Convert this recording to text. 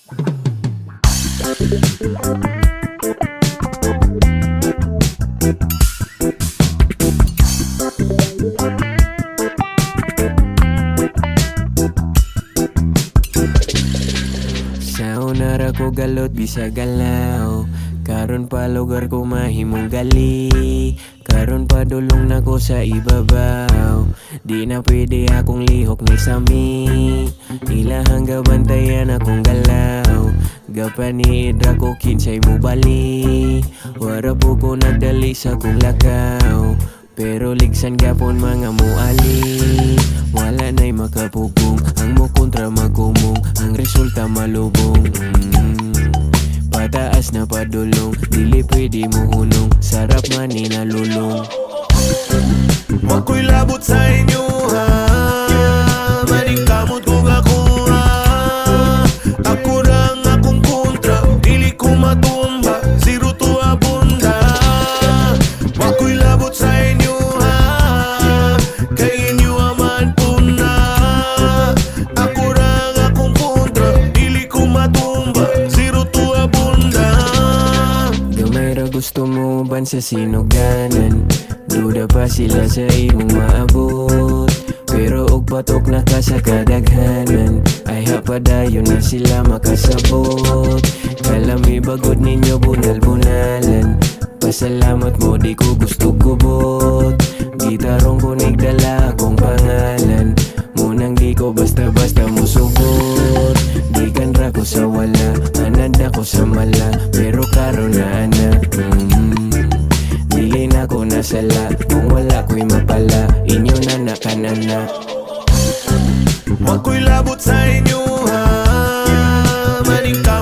Sa una ra ko galot bisag galaw. Karon pa lugar ko mahimong gali. Karon pa dulong nako sa ibabaw. Di na pwede akong lihok ni sami. Ilahang gabantayan akong galaw. Gapaniid ra ko kinsay mo bali. Wara po ko nagdali sa kong lakaw. Pero ligsan gapon mga muali. Wala na'y makapugong. Ang mo kontra magkumong. Ang resulta malubong. Pataas na padulong. Dili pwede mo hunong. Sarap man ni nalulong. Wa ko'y labot sa inyo ha. Maningkamot kung ako ha. Ako rang akong kontra. Dili ko matumba. Zero to abunda. Wa ko'y labot sa inyo ha. Kay inyo aman po na. Ako rang akong kontra. Dili ko matumba. Zero to abunda. Gamay ra gusto mo ban sa sinuganan. Duda pa sila sa imong maabot. Pero og patok na ka sa kadaghanan, ay hapadayon na sila makasabot. Kalami bagod ninyo bunal-bunalan. Pasalamat mo di ko gusto gubot. Gitarong ko nigdala akong pangalan. Munang di ko basta-basta musugot. Di kan ra ko sa wala. Anad ako sa mala. Pero karon na ana. Dili na ko nasala. Kung wala ko'y mapala. Inyo na nakanana. Wa ko'y labot sa inyo ha. Maningkamot